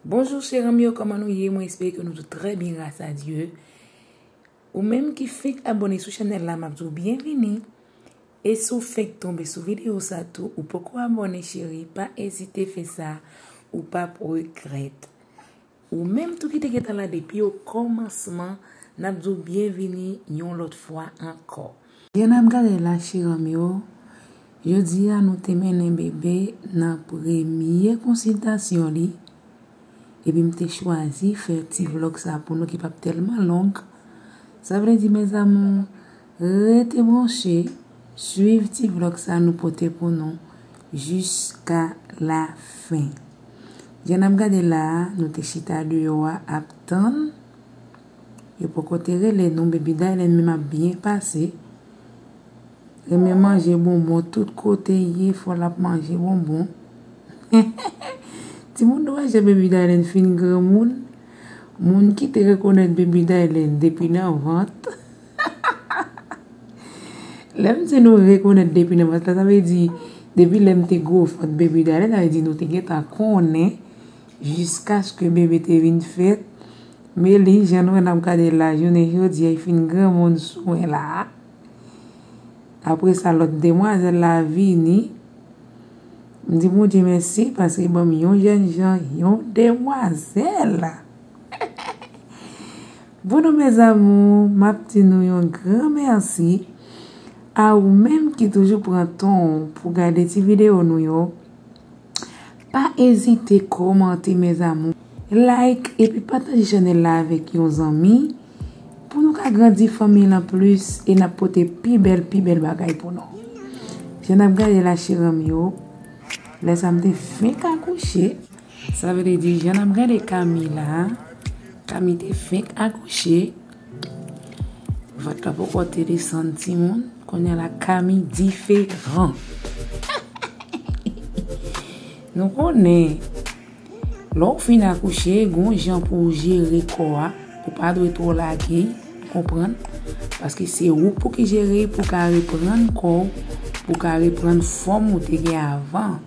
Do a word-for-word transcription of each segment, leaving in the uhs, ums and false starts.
Bonjou cheri m yo, kòman nou ye? Mwen espere ke nou tout trè byen, gras a Dye. Ou menm ki fenk abòne sou chanèl la, m ap di w byenvini. E si w fenk tonbe sou videyo sa tou, ou poko abòne cheri, pa ezite fè sa, ou p ap regrèt. Ou menm tou ki te gentan la depi o kòmansman, n ap di w byenvini yon lòt fwa ankò. Jan n ap gade la, cheri m yo, jodi a nou te mennen bebe nan premye konsiltasyon li. Epi m te chwazi fè ti vlòg sa pou nou ki p ap tèlman long. Sa vle di, mes amours, rete branche, swiv ti vlòg sa nou pote pou nou jiska la fen. Jan n ap gade la a, nou te chita deyò a ap tann. Yo poko te rele nou, Baby Dylan menm ap byen pase. Renmen manje bonbon tout kote ye, fò l ap manje bonbon. Timoun, nou wè jan Baby Dylan fin granmoun. Moun ki te rekonèt Baby Dylan depi nan vant. Lè m di nou rekonèt depi nan vant la, sa vle di, depi lè m te gwo vant Baby Dylan, sa vle di nou te gentan konnen jiskaske bebe te vin fèt. Men li, jan nou wè n ap gade la, jounen jodi a, li fin granmoun sou mwen la. Apre sa, lòt demwazèl la vini. M di Bondye mèsi paske li ban m yon jènjan, yon demwazèl. Pou nou, mes amours, m ap di nou yon gran mèsi a ou menm ki toujou pran tan w pou gade ti videyo nou yo. Pa ezite kòmante, mes amours. Like epi pataje chanèl la avèk yon zanmi pou nou ka grandi fanmi lan plis e n ap pote pi bèl, pi bèl bagay pou nou. Jan n ap gade la, cheri m yo, lè sa m te fenk akouche. Sa vle di, jan n ap gade Kami la, Kami te fenk akouche. Vant la poko te desann, timoun. Kounye a la, Kami diferan. Nou konnen, lè w fin akouche, gon jan pou w jere kò a. Ou pa dwe twò lage, ou konprann? Paske se ou pou ki jere, pou w ka reprann kò w, pou w ka reprann fòm ou te gen avan.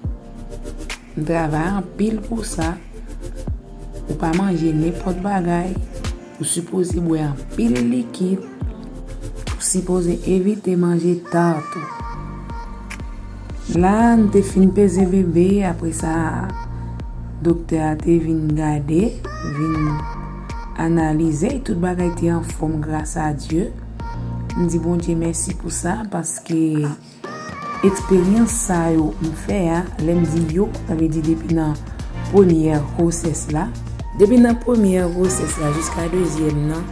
M travay anpil pou sa. Ou pa manje nenpòt bagay. Ou sipoze bwè anpil likid. Ou sipoze evite manje ta tou. La, n te fin peze bebe, apre sa, doktè a te vin gade, vin analize, tout bagay te anfòm, gras a Dye. M di Bondye mèsi pou sa, paske eksperyans sa yo m fè a, lè m di yo, sa vle di depi nan premyè gwosès la. Depi nan premyè gwosès la jiska dezyèm nan,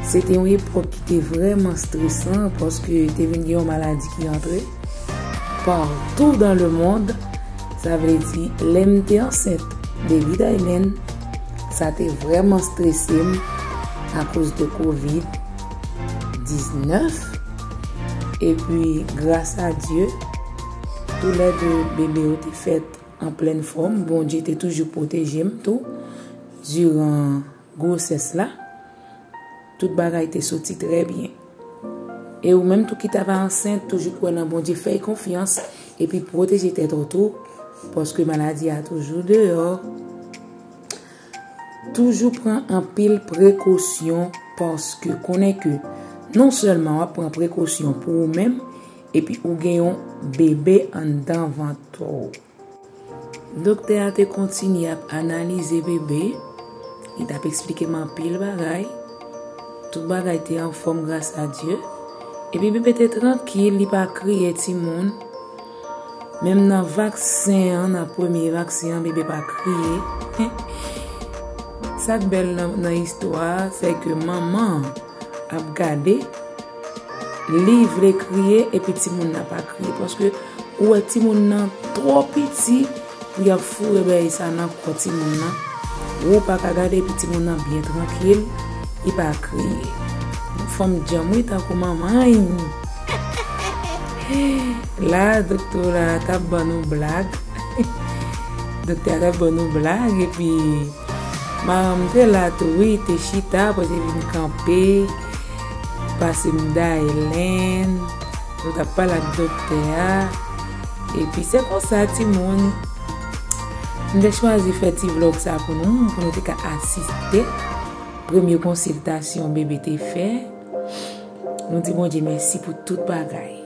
se te yon epòk ki te vrèman stresan, paske te vin gen yon maladi ki antre partou dans le monde. Sa vle di, lè m te ansent Baby Dylan, sa te vrèman strese m akoz de kovid diznèf. Epi, gras a Dye, toulède bebe yo te fèt an plèn fòm. Bondye te toujou pwoteje m tou diran gwosès la. Tout bagay te soti trè byen. E ou menm tou ki ta va ansent, toujou kwè nan Bondye, fè l konfyans, epi pwoteje tèt ou tou, paske maladi a toujou deyò. Toujou pran anpil prekosyon, paske konnen ke non sèlman w ap pran prekosyon pou ou menm, epi ou gen yon bebe anndan vant ou. Doktè a te kontinye ap analize bebe, li t ap eksplike m anpil bagay. Tout bagay te anfòm, gras a Dye. Epi bebe te trankil, li pa kriye, timoun. Menm nan vaksen an, nan premye vaksen an, bebe pa kriye. Sa k bèl nan, nan istwa a, se ke manman an ap gade, li vle kriye, epi timoun nan pa kriye. Paske ou wè timoun nan twò piti pou y ap foure bagay sa nan kò timoun nan. Ou pa ka gade epi timoun nan byen trankil, li pa kriye. Fanm djanm wi, tankou manman l. La, doktè a t ap ban nou blag. Doktè a t ap ban nou blag, epi manman m te la tou wi, te chita, apre te vin kanpe, pase m daylenn, nou t ap pale ak doktè a. Epi se konsa, timoun, M te chwazi fè ti vlòg sa pou nou, pou nou te ka asiste premye konsiltasyon bebe te fè. Nou di Bondye mèsi pou tout bagay.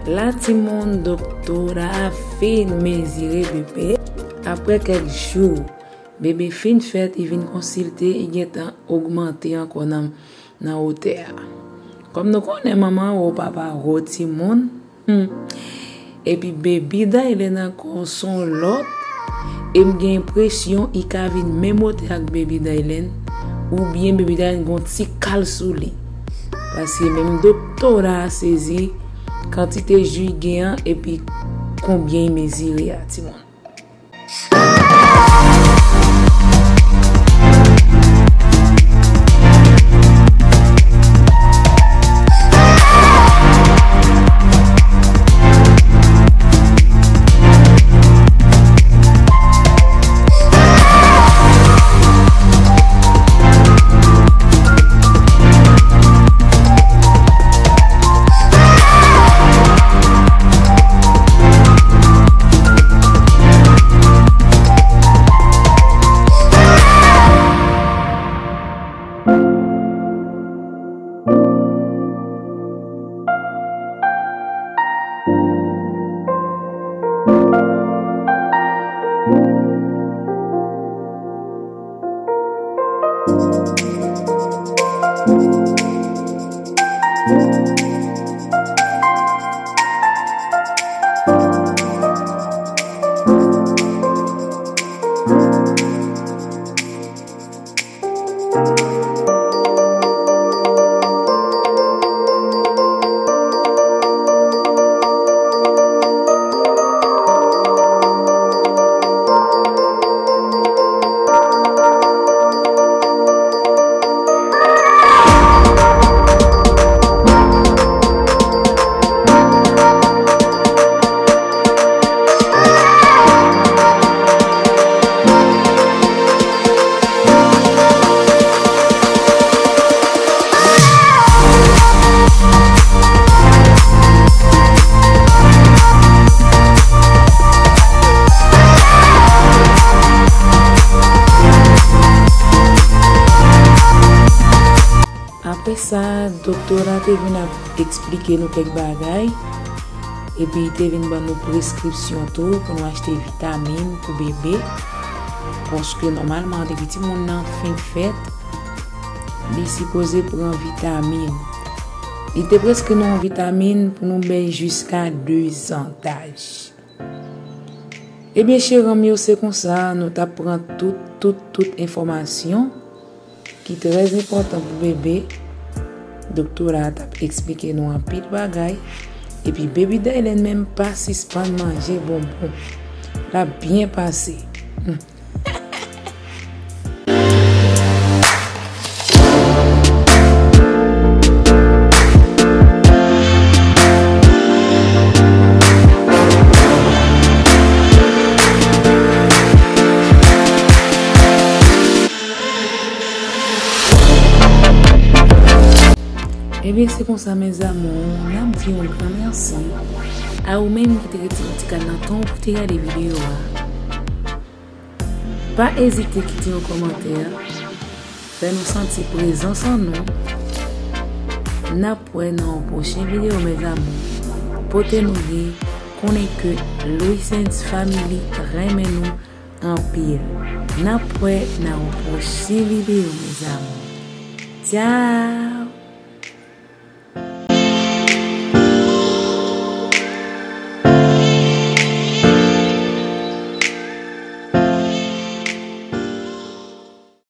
La timoun, doktora a fin mezire bebe. Apre kèk jou, bebe fin fèt, li vin konsilte, li gentan ogmante ankò nan, nan wotè a. Kòm nou konnen, manman wo, papa wo timoun, hmm, epi baby Dylan ankò se yon lòt, e m gen enpresyon li ka vin menm wotè ak baby Dylan, oubyen baby Dylan gen yon ti kal sou li. Paske menm doktora a sezi kantite jou li gen an, epi konbyen li mezire a, timoun. Apre sa, doktora te vin ap eksplike nou kèk bagay, epi li te vin ban nou preskripsyon tou pou nou achte vitamin pou bebe, paske nòmalman depi timoun nan fin fèt, li sipoze pran vitamin. Li te preskri nou yon vitamin pou nou bay jiska de zan daj. Ebyen, cheranm yo, se konsa nou t ap pran tout, tout, tout enfòmasyon ki trè enpòtan pou bebe. Doktora a t ap eksplike nou anpil bagay. Epi baby Dylan menm pa sispann manje bonbon. L ap byen pase. Hmm. Ebyen, se konsa, mes amours, n ap di yon gran mèsi a ou menm ki te retire yon ti kal nan tan w pou te gade videyo a. Pa ezite kite yon kòmantè, fè nou santi prezans an nou. N ap wè nan yon pwochen videyo, mes amours. Pote nou byen, konnen ke Louissaint's Family renmen nou anpil. N ap wè nan yon pwochen videyo, mes amours. Tchao!